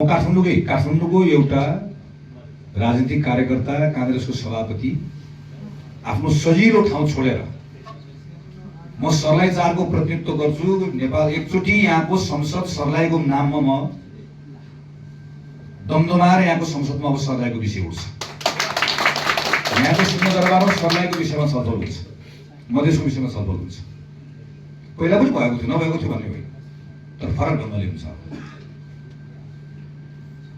काठमाडौँको एउटा राजनीतिक कार्यकर्ता, कांग्रेसको सभापति आफ्नो सजिलो ठाउँ छोडेर म सर्लाही 4 को प्रतिनिधित्व गर्छु। नेपाल एकचोटि यहाँको संसद सर्लाहीको नाममा म दमदमाएर यहाँको संसदमा अब सर्लाहीको विषय उठ्छ। यहाँको सिंहदरबारमा सर्लाहीको विषयमा छलफल हुन्छ, मधेसको विषयमा छलफल हुन्छ। पहिला पनि भएको थियो, नभएको थियो भन्ने होइन, तर फरक ढङ्गले हुन्छ।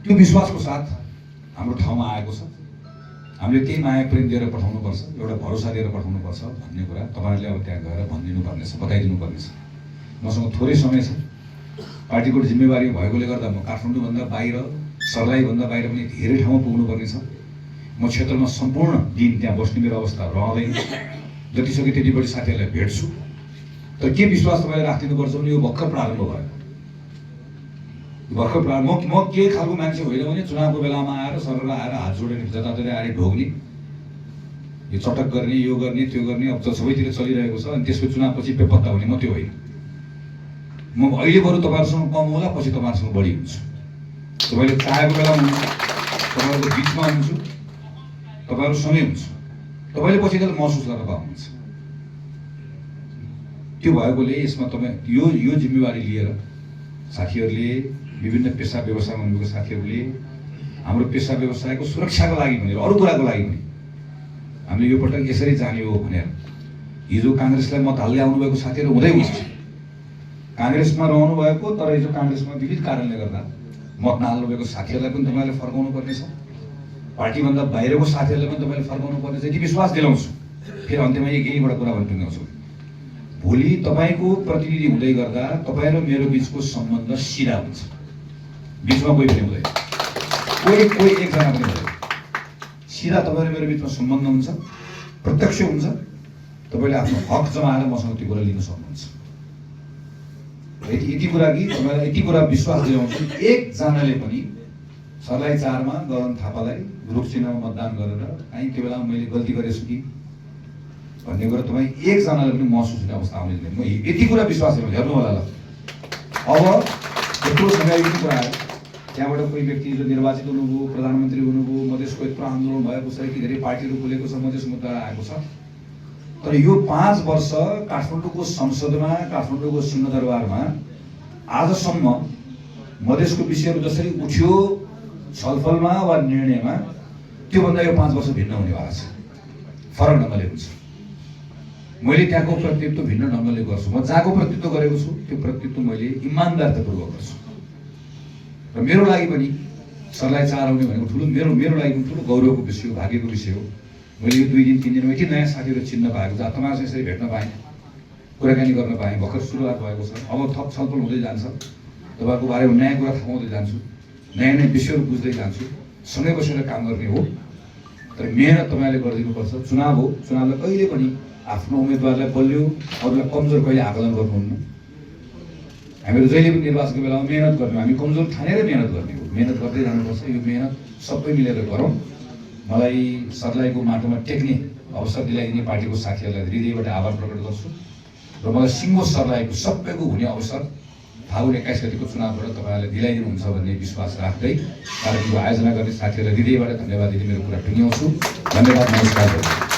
त्यो विश्वासको साथ हाम्रो ठाउँमा आएको छ। हामीले त्यही माया प्रेम दिएर पठाउनुपर्छ, एउटा भरोसा दिएर पठाउनुपर्छ भन्ने कुरा तपाईहरुले अब त्यहाँ गएर भनिदिनु पर्ने छ, बताइदिनु पर्ने छ। मसँग थोरै समय छ, पार्टीको जिम्मेवारी भएकोले गर्दा म काठमाडौँ भन्दा बाहिर, सर्लाही भन्दा बाहिर पनि धेरै ठाउँमा पुग्नु पर्ने छ। म क्षेत्रमा सम्पूर्ण दिन त्यहाँ बस्ने मेरो अवस्था रहँदैन। जति सके त्यति बढी साथीहरुलाई भेट्छु। तर के विश्वास तपाईले राख्दिनुपर्छ भने यो भर्खर प्रारम्भ भयो। भर्खर प्रारम्भ म के खालको मान्छे होइन भने चुनावको बेलामा आएर सरल आएर हात जोडेर जताततै आएर ढोग्ने, यो चटक गर्ने, यो गर्ने, त्यो गर्ने, अब सबैतिर चलिरहेको छ। अनि त्यसको चुनावपछि बेपत्ता हुने म त्यो होइन। म अहिले बरु तपाईहरुसँग कम होला, पछि तपाईहरुसँग बढी हुन्छ। तपाईले चाहेको बेलामा हुन्छ, तपाईहरुको बिचमा हुन्छु, तपाईहरु सँगै हुन्छ। तपाईले पछि त्यसलाई महसुस गर्न पाउनुहुन्छ। त्यो भएकोले यसमा तपाई यो जिम्मेवारी लिएर साथीहरुले, विभिन्न पेशा व्यवसायमा हुनुभएको साथीहरुले हाम्रो पेशा व्यवसायको सुरक्षाको लागि भनेर, अरु कुराको लागि पनि हामीले यो पटक यसरी जाने हो भनेर हिजो कांग्रेसलाई मत हाल्दै आउनु भएको साथीहरु हुँदै हुन्छ। कांग्रेसमा रहनु भएको तर हिजो कांग्रेसमा विविध कारणले गर्दा मत नहाल्नु भएको साथीहरुलाई पनि तपाईले फर्काउनु पर्ने छ। पार्टी भन्दा बाहिरको साथीहरुलाई पनि तपाईले फर्काउनु पर्ने छ। यति विश्वास दिलाउँछु। फेरि अन्त्यमा यहीबाट कुरा भन्न टुङ्ग्याउँछु। भोलि तपाईको प्रतिनिधि हुँदै गर्दा तपाई र मेरो बीचको सम्बन्ध सिधा हुन्छ। बीचमा कोही पनि हुँदैन, कोही एकजना पनि हुँदैन। सिधा तपाईँ र मेरो बीचमा सम्बन्ध हुन्छ, प्रत्यक्ष हुन्छ। तपाईले आफ्नो हक जमाएर मसँग त्यो कुरा लिन सक्नुहुन्छ। यति कुरा कि तपाईलाई यति कुरा विश्वास दिलाउँछु, एकजनाले पनि सर्लाही 4 मा गगन थापालाई ग्रुप चिन्हमा मतदान गरेर कहीँ त्यो बेलामा मैले गल्ती गरेछु कि भन्ने कुरा तपाईँ एकजनाले पनि महसुस हुने अवस्था आउने छैन। म यति कुरा विश्वास दिलाउँछु। हेर्नु होला ल, अब यत्रो समय कुरा आयो, त्यहाँबाट कोही व्यक्ति जो निर्वाचित हुनुभयो, प्रधानमन्त्री हुनुभयो, मधेसको यत्रो आन्दोलन भएको छ, यति धेरै पार्टीहरू खुलेको छ, मधेस मुद्दा आएको छ। तर यो 5 वर्ष काठमाडौँको संसदमा, काठमाडौँको सिंहदरबारमा आजसम्म मधेसको विषयहरू जसरी उठ्यो छलफलमा वा निर्णयमा, त्योभन्दा यो 5 वर्ष भिन्न हुनेवाला छ। फरक ढङ्गले हुन्छ। मैले त्यहाँको प्रतिनिधित्व भिन्न ढङ्गले गर्छु। म जहाँको प्रतिनिधित्व गरेको छु त्यो प्रतिनिधित्व मैले इमानदारतापूर्वक गर्छु। र मेरो लागि पनि सर्लाही 4 आउने भनेको ठुलो मेरो लागि पनि ठुलो गौरवको विषय हो, भाग्यको विषय हो। मैले यो 2 दिन 3 दिनमा यति नयाँ साथीहरू चिन्न पाएको, जहाँ तपाईँसँग यसरी भेट्न पाएँ, कुराकानी गर्न पाएँ। भर्खर सुरुवात भएको छ, अब थप छलफल हुँदै जान्छ। तपाईँको बारेमा नयाँ कुरा थाहा हुँदै जान्छु, नयाँ नयाँ विषयहरू बुझ्दै जान्छु। सँगै बसेर काम गर्ने हो। तर मेहनत तपाईँले गरिदिनुपर्छ। चुनाव हो, चुनावलाई कहिले पनि आफ्नो उम्मेदवारलाई बलियो, अरूलाई कमजोर कहिले आकलन गर्नुहुन्न। हामीहरू जहिले पनि निर्वाचनको बेलामा मेहनत गर्ने, हामी कमजोर ठानेर मेहनत गर्ने हो। मेहनत गर्दै जानुपर्छ। यो मेहनत सबै मिलेर गरौँ। मलाई सर्लाहीको माटोमा टेक्ने अवसर दिलाइदिने पार्टीको साथीहरूलाई हृदयबाट आभार प्रकट गर्छु। र मलाई सिङ्गो सर्लाहीको सबैको हुने अवसर फागुन 21 गतिको चुनावबाट तपाईँहरूले दिलाइदिनुहुन्छ भन्ने विश्वास राख्दै कार्यक्रमको आयोजना गर्ने साथीहरूलाई हृदयबाट धन्यवाद दिँदै मेरो कुरा टुङ्ग्याउँछु। धन्यवाद, नमस्कार।